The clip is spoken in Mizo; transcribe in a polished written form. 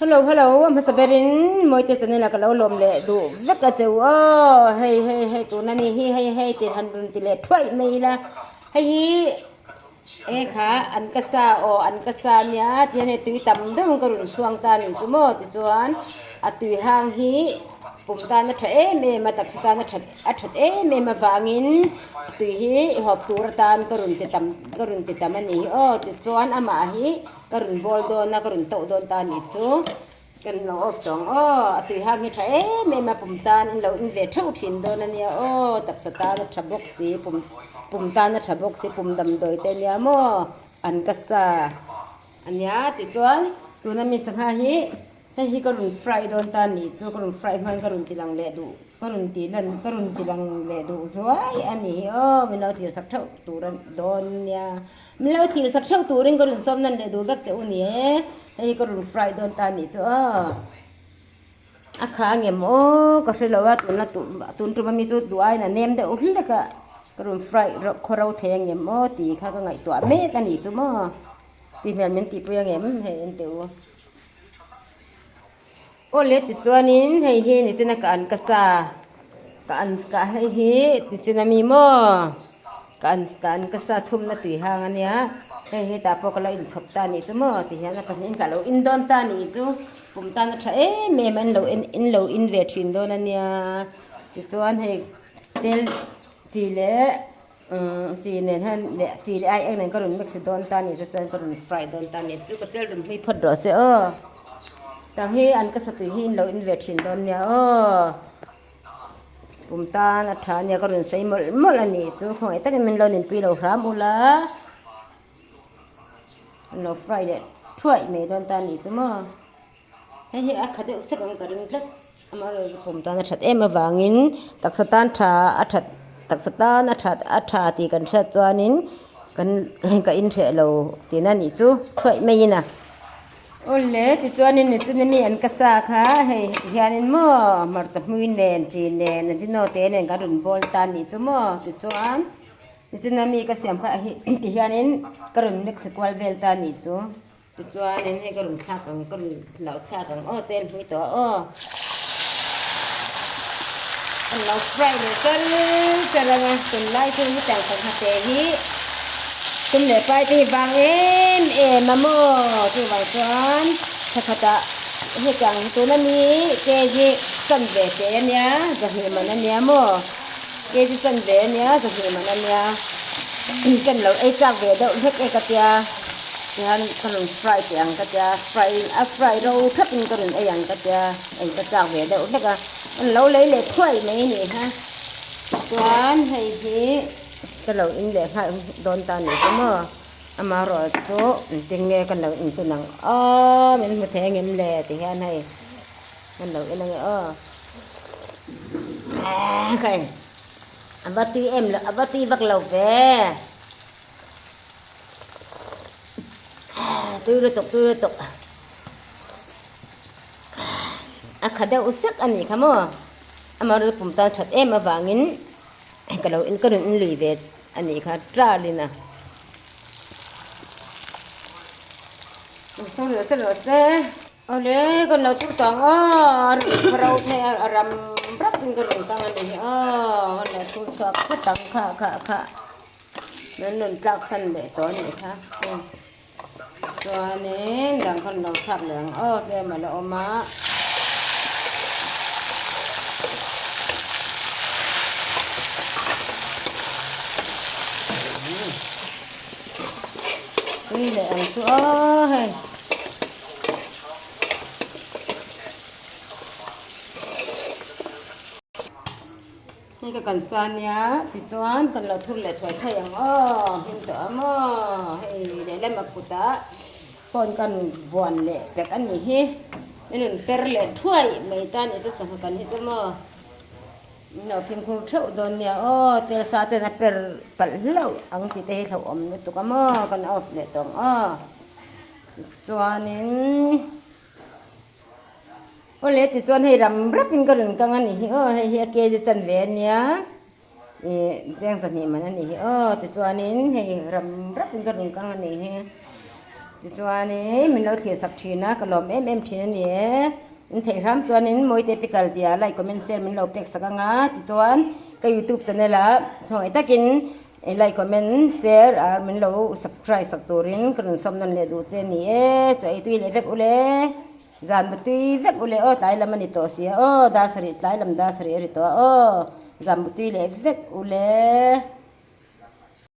Hello hello a hmasa berin Mawite channel ah ka lo lawm leh duh vek a che u aw hei hei hei tuna mi hi hei hei tih han rawn ti leh thuaih mai ila hei hi e kha an ka sa aw an ka sa nia tihian hei tui tam deuh in ka rawn chhuang ta a ni chu maw tichuan a tui hang hi pum tan a tha em em a taksa tan a that a that em em avangin tui hi hawp tur atan ka rawn ti tam ka rawn ti tam a ni hi aw tichuan amah hi. Ka rawn bawl dawn a, ka rawn toh dawn ta a nih chu. Kan lo off tawh ang aw, a tui hak hi tha em em a, pum tan in lo in ve theuh thin dawn a nia aw, taksa tan a tha bawk si, pum pum tan a tha bawk si, pum damdawi te a nia maw, an ka sa a nia tichuan tuna mi sangha hi hei hi ka rawn fry dawn ta a nih chu, ka rawn fry hman ka rawn ti lang leh duh, ka rawn ti lan ka rawn ti lang leh duh zuai a nih hi aw, min lo thlir sak theuh tur dawn nia. Min lo thlir sak theuh turin ka rawn sawm nan leh duh vek che u ni e, hei hi ka rawn fry dawn ta anih chu aw. A kha a ngem aw ka hre lo a, tuna tun tum ami chu duh aiin a nem deuh hlek a, ka rawn fry khaw ro thei a ngem aw tih kha ka ngaihtuah mek anih chu maw. Tih hmel min tihpui a ngem hei en teh u. Aw le tichuanin hei hi nichina ka an ka sa ka an ka hei hi nichina mi maw ka an ka an ka sa chhumna tui hang ania hei hi tah pawh ka lo inchhawp ta anih chu maw tihian a pahnihin ka lo in dawn ta anih chu kum tan a tha em em a in lo en in lo in ve thin dawn ania tichuan hei tel chi leh. Umm chi nen hian leh chi leh ai eng nen ka rawn mix dawn ta ni chu chuan ka rawn fry dawn ta ni chu ka tel rawn hlui phawt rawh se aw tang hi an ka satui hi in lo in ve thin dawn nia aw pum tan a tha nia ka rawn sawi mawlh mawlh a ni chu khawngaih takin min lo ninpui lo hram ula an lo fry leh thuaih mai dawn ta ni chu maw hei hi a kha deuh sek ang ka ring tlat. Amaherawhchu pum tan a that em avangin taksa tan tha a that taksa tan a that a tha tih kan hriat chuanin kan ka inhreh lo tihna nih chu thuaih maiin a. Awle tichuanin nichina mi an ka sa kha hei heti hianin maw hmarcha hmui nen chi nen ajino te nen kan rawn bawl ta nih chu maw tichuan nichina mi ka siam kha hi ti hianin ka rawn mix kual vel ta nih chu. Tichuanin hei ka rawn thlak ang, ka rawn hlauh thlak ang aw tel hmui tawh a aw. An lo fry leh char char ang a, tunlai chu hetiang sangha te hi sum leh pai te hi vang em em a maw chuvang chuan thla khatah hetiang tuna mi kg chanve te ania zahnih man ania maw kg chanve ania zahnih man ania ken lo ei chak ve deuh hlek e ka tia. Tihian ka rawn fry teh ang ka tia, fry a fry ro thap in ka rawn ei ang ka tia, ei ka chak ve deuh hlek a, an lo lei leh thuai mai a nih kha. Chuan hei hi ka lo in leh nghal dawn ta a nih chu maw, amaherawh chu engtin nge ka lo in tun ang aw, min hmu thei angem le ti hian hei kan lo en ange aw. Hei a va tui em a va tui vak lo ve. Tui lutuk tui lutuk a kha deuh sek a nih kha maw amaherawhchu pum tan that em avangin ka lo in ka rawn in lui ve a nih kha ṭalin a Awle kan lo thur tawh ang aw a rawn ro phei a a ram rap in ka rawn kang a ni hi aw kan lo thur chhuak phawt ang kha kha kha min rawn tlak san leh tawh a nih kha chuanin dang kan lo thlak leh ang aw tlem a la awm a. Tui leh ang chu aw hei. Hei ka kan sa nia tichuan kan lo thur leh thuai thei ang aw hlim tawh a maw hei lehlam a kutah phone kan vuan leh pek a nih hi min rawn per leh thuai mai ta nih chu sangha kan hi chu maw. Min lo fimkhur theuh dawn nia aw, tel sa ten a per palh hlauh ang tih te hi hlauhawm lutuk a maw, kan off leh tawh ang aw. Tichuanin aw le tichuan hei ram rapin ka rawn kang a nih hi aw, hei hi a kg chanve a nia ih cheng zahnih man a nih hi aw, tichuanin hei ram rapin ka rawn kang a nih hi. Tichuanin min lo thlir sak thin a, ka lawm em em thin a ni e. In theih hram chuanin Mawite Pickle tia like, comment, share min lo pek sak ang a. Tichuan ka youtube channel ah hnuai takin like, comment, share ar min lo subscribe sak turin ka rawn sawm nawn leh duh che a ni e. Chaw ei tui leh vek ule. Zan bu tui vek ule aw tlai lam a ni tawh sia aw dar sarih tlai lam dar sarih a ri tawh a aw zan bu tui leh vek ule.